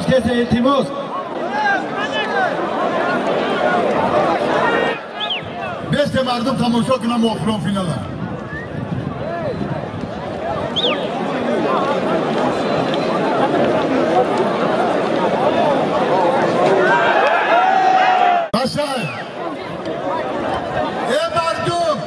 Гирифтеса, илтимос. Бесте мардум тамошо кунам охирон финала. Башай! Э мардум!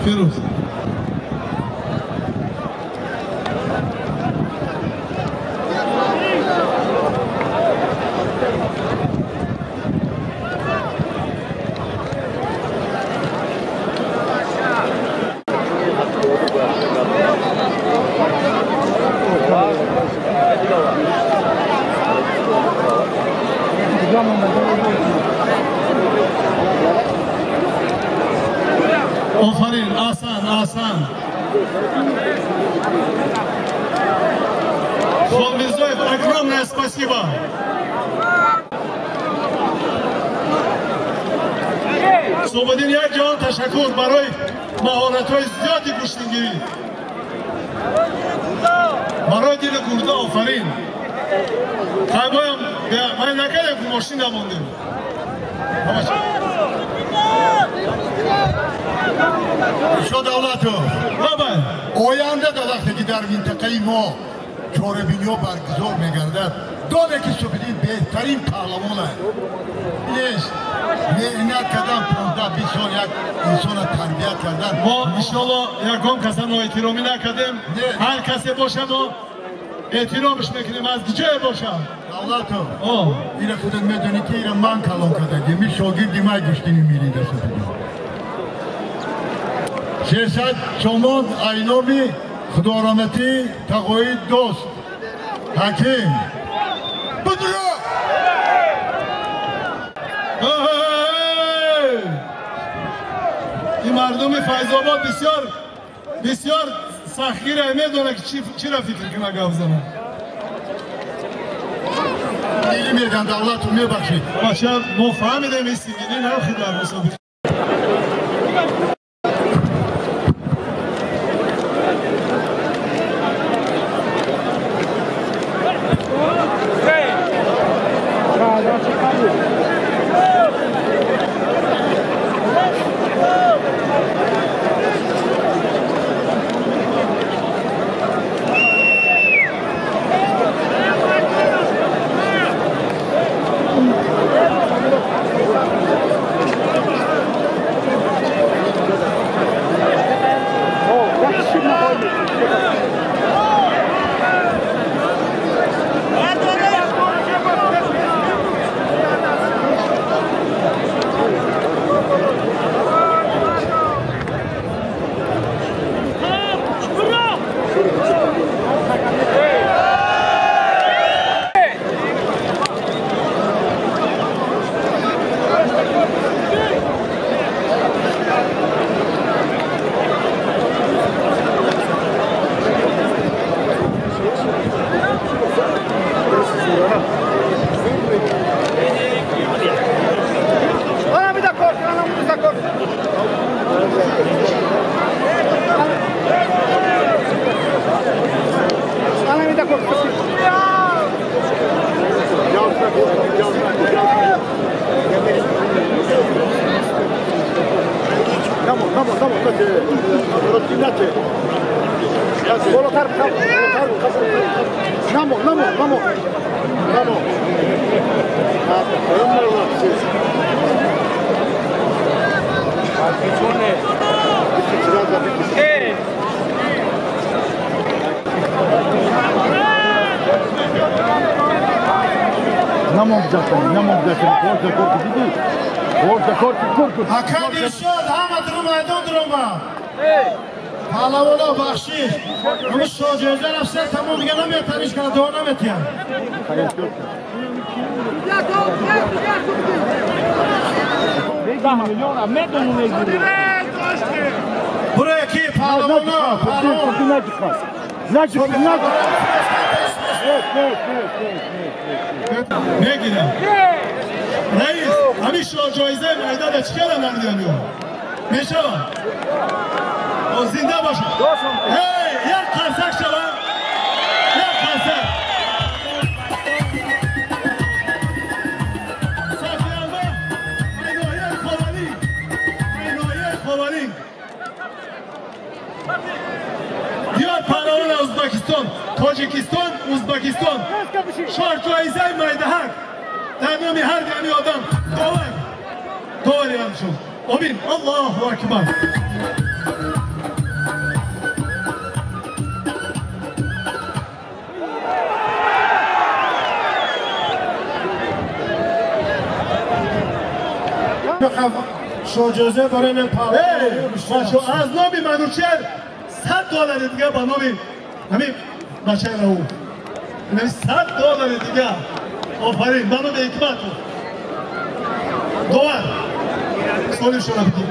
Фирӯз. Офарин, асан, асан. Холмизоев, огромное спасибо. Субудин, як ҷаҳон ташаккур барои маҳоратҳои зиёди гӯштингирӣ. Барои дили гурда офарин. Қаймоям май накардем, ки мошин намондем. Шо Давлатов, оянда дар вақте ки дар минтақаи мо чорабиниҳо баргузор мегардад, доне ки Субҳиддин беҳтарин паҳлавон аст. Нест меҳнат кардан 15-20 сол як инсона тарбият кардан. Мо иншоалло ягон каса ноэҳтиромӣ накардем. Ҳар касе боша мо эҳтиромш мекунем, аз ҷое боша. Давлатов, ира худат медонӣ ки ира ман калон кардагим, ми шогирди май гӯштини мирида Субҳиддин. 300 сомон айноми худораматӣ тағои дӯст ҳаким. Будро! Ин мардуми Файзобод бисёр бисёр сахтгира, медонад ки чиро фикр кунад, гап занад. Миллӣ меган, Давлату, мебахшед. Бача, мо фаҳмидем, ин сингинӣ нархи дар мусобиқа. Ака Дилшод, ҳама дуру майдон дуромад. Паҳлавоно бахшиш. Ҳамин шоҳҷоиза рафта тамом дига наметавон ҳеч кара дуо наметиҳам. Буро ки паҳлавоно, паҳлавон. Мегирам. Раис, ҳамин шоҳҷоизаи майдада чӣ кара намедиҳам ё? Мешавад? Зинда бошад. Эй, як қарсак шавад. Як қарсак. Сафиялма, Айнояи Ховалинг. Айнояи Ховалинг. Диёр паҳлавон Узбекистон, Тоҷикистон, Узбекистон. Шоҳҷоизаи майдаҳак дар номи ҳар ҳами одам довар. Довар шуд. Омин. Аллоҳу акбар. шоҳҷоиза барои ман паҳлавон аз номи Манучер $100 дига ба номи ҳамин бачаи Рауф. $100 дига. Офарин, ба номи Ҳикматов. Довар. Соли шумо бигир.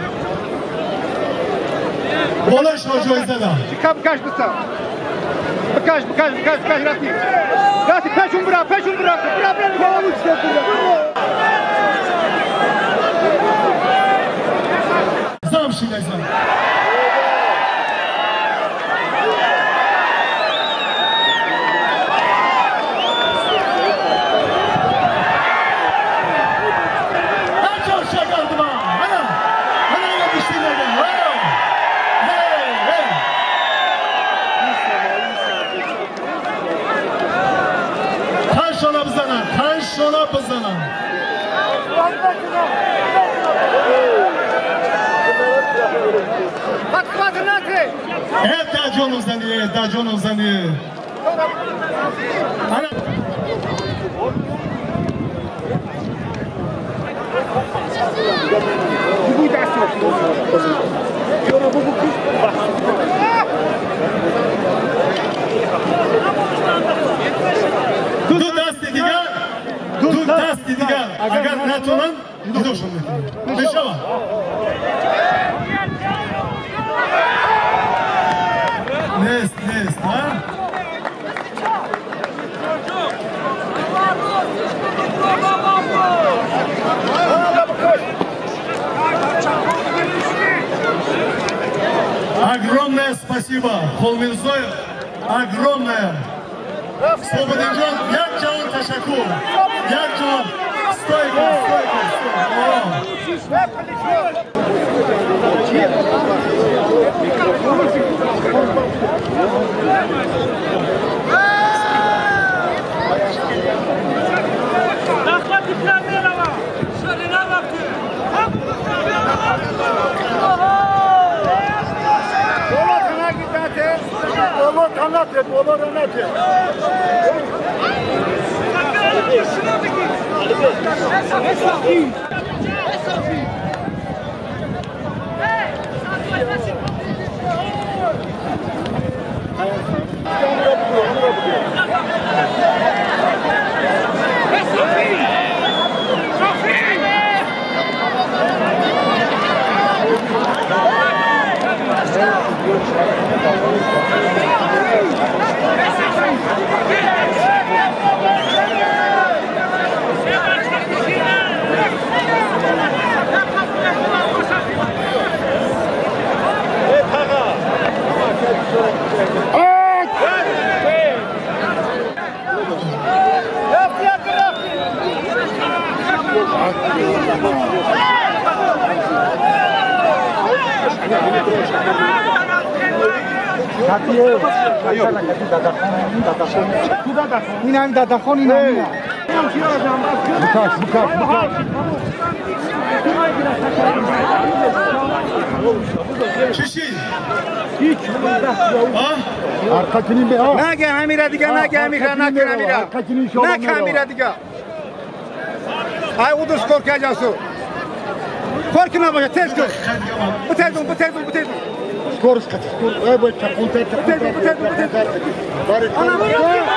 Болои шоҳҷоиза да. Бикаш бисам. Бикаш, бикаш, бикаш, бикаш, рафти. Рафти, пешун бира, пешун бира, бира, бира, бира. Зам шидайзам. Шона бизанам. Даҷонов зани. Ду дасти дигар. Ду дасти дигар агар натонам ҷудошон мекунем. Мешавад? Нест, нест, а? Огромное спасибо, Холмирзоев, огромное. Свободинҷон, як ҷавон ташаккур. Як ҷавон. Стойка, стойка, стойка. این هم دادخان این هم نگه همیره دیگه نگه همیره نکن همیره نکن همیره دیگه ای اودوس کار که جاسو کار که نباشه تیز کن بتیزون بتیزون بتیزون Скорость кати, скорость. Ай, бой, чакунтар, чакунтар, чакунтар. Бари. 2 минут, 2 минут.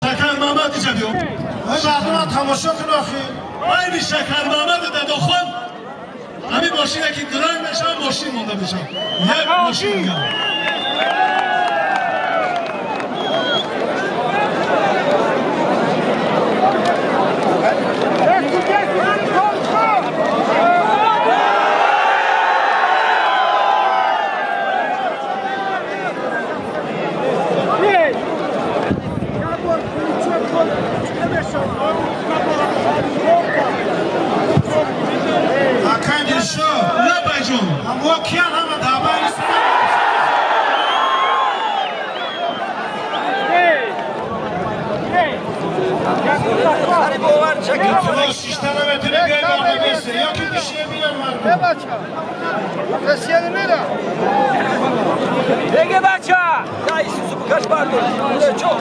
Шакар Мамад иҷа биё. Мардумам тамошо кун охи. Айни Шакар Мамад Дадохон ҳамин мошина ки дуранг мешавад, мошин монда мешавад. Як мошин дига. Ege bacha! Ya isusu kaç pardon. Çok.